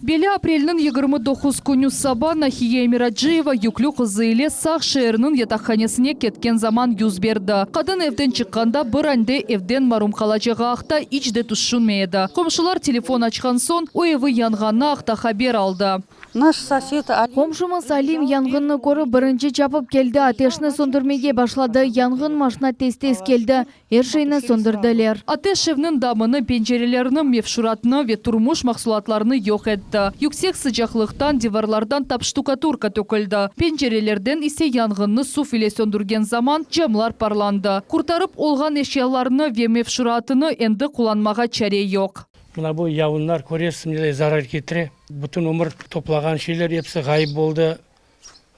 Belâ aprelniñ 29 künü saba Nahiye Emiraciyeva yüklü qızı ile Saq şeeriniñ yataqhanesine ketken zaman yüz berdi. Qadın evden çıqqanda bir ande evden marum qalacağı aqta iç de tüşünmey edi. Qomşular telefon açqan soñ, o evi yanğanı aqta haber aldı. Naş sosed Alim. Qomşumız Alim yanğınnı körip, birinci çapıp keldi, ateşni söndürmege başladı. Yanğın maşina tez-tez keldi, er şeyni söndürdiler. Ateş evniñ damını, pencerelerni, mefşuratnı ve turmuş mahsulatlarını yoq etti. Yüksek sıcaqlıqtan divarlardan tap ştukaturka töküldi, pencerelerden ise yanğınnı suv ile söndürgen zaman camlar parlandı. Qurtarıp olğan eşyalarnı ve mefşuratını endi qullanmağa çare yoq. Mına bu yavunlar, köresiz, mınday zarar ketire. Bütün ömür toplağan şeyler episi ğayıp oldı.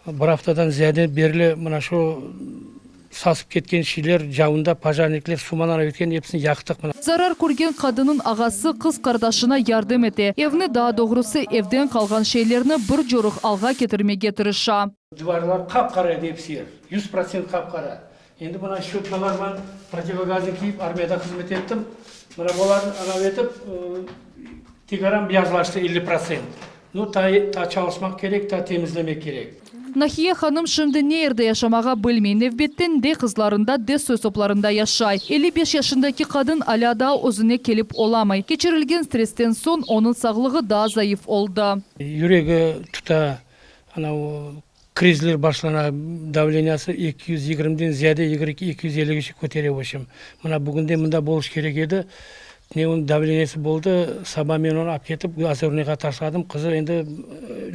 Bir aftadan ziyade berli mına şu sasıp ketken şeyler, yavunda pojarnikler suman arap etken, episini yaqtıq mına. Zarar körgen qadınıñ ağası qız qardaşına yardım ete. Evni, daa doğrusı, evden qalğan şeylerni bir coruq alğa ketirmege tırışa. Divarlar qap-qara edi episi yer, 100% qap-qara. Endi mına şçötkalar men protivogaznı kiyip armiyada hızmet ettim. Mına bularnı anav etip, tekaran beyazlaştı 50%. Nu, ta çalışmaq kerek, ta temizlemek kerek. Nahiye hanım şimdi ne yerde yaşamağa bilmey. Nevbetten de qızlarında, de soy-soplarında yaşay. 55 yaşındaki qadın alâ daa özüne kelip olamay. Keçirilgen stressten soñ onıñ sağlığı daa zayıf oldı. Yüregi tuta, anav krizler başlana, davleniyası 220-den ziyade, 250-ge kötere, v общем. Mına bugün de mında boluş kerek edi. Ne onıñ davleniyası boldı, saba men onı alıp ketip Ozörnıyğa taşladım, qızı endi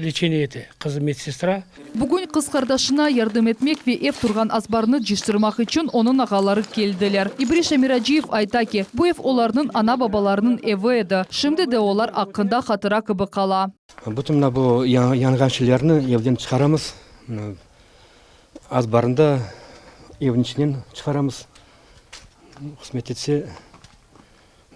lечение ete, qızı medsestra. Bugün qız qardaşına yardım etmek ve ev turğan azbarnı cıyıştırmaq içün onıñ ağaları keldiler. İbriş Emiraciyev ayta ki, bu ev olarnıñ ana-babalarınıñ evi edi, şimdi de olar aqqında hatıra kibi qala. Bütün mına bu yanğan şeylerni evden çıqaramız. Azbarında evniñ içinden çıqaramız. Qısmet etse,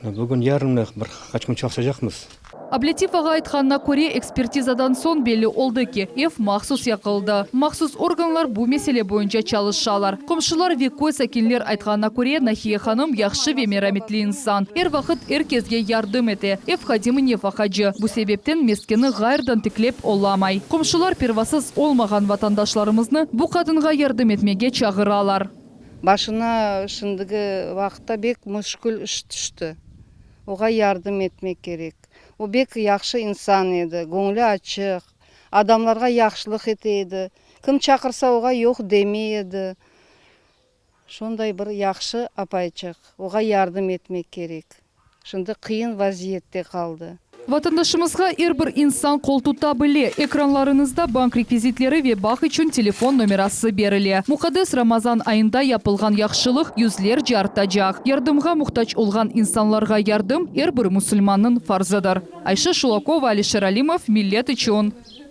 bugün, yarın bir qaç kün çalışacaqmız. Ablâtif ağa aytqanına köre, ekspertizadan soñ belli oldı ki, ev mahsus yaqıldı. Mahsus organlar bu mesele boyunca çalışalar. Qomşular ve köy sakinler aytqanına köre, Nahiye hanım yahşı ve merametli insan. Er vaqıt er kesge yardım ete. Ev hadimi nefaqacı, bu sebepten meskeni ğayrıdan tiklep olamay. Qomşular pervasız olmağan vatandaşlarımıznı bu qadınğa yardım etmege çağıralar. Başına şimdiki vaqıtta bek müşkül iş tüşti. Oğa yardım etmek kerek. O bek yahşı insan edi, göñlü açıq, adamlarğa yahşılıq ete edi. Kim çaqırsa oğa yoq demey edi. Şonday bir yahşı apayçıq. Oğa yardım etmek kerek. Şimdi qıyın vaziyette qaldı. Vatandaşımızğa er bir insan qoltuta bile. Ekranlarıñızda bank rekvizitleri ve bağ içün telefon nomerası berile. Muqaddes Ramazan ayında yapılğan yahşılıq yüzlerce artacaq. Yardımğa muhtac olğan insanlarğa yardım er bir musulmannıñ farzıdır. Ayşe Şulakova, Alişer Alimov, Millet içün.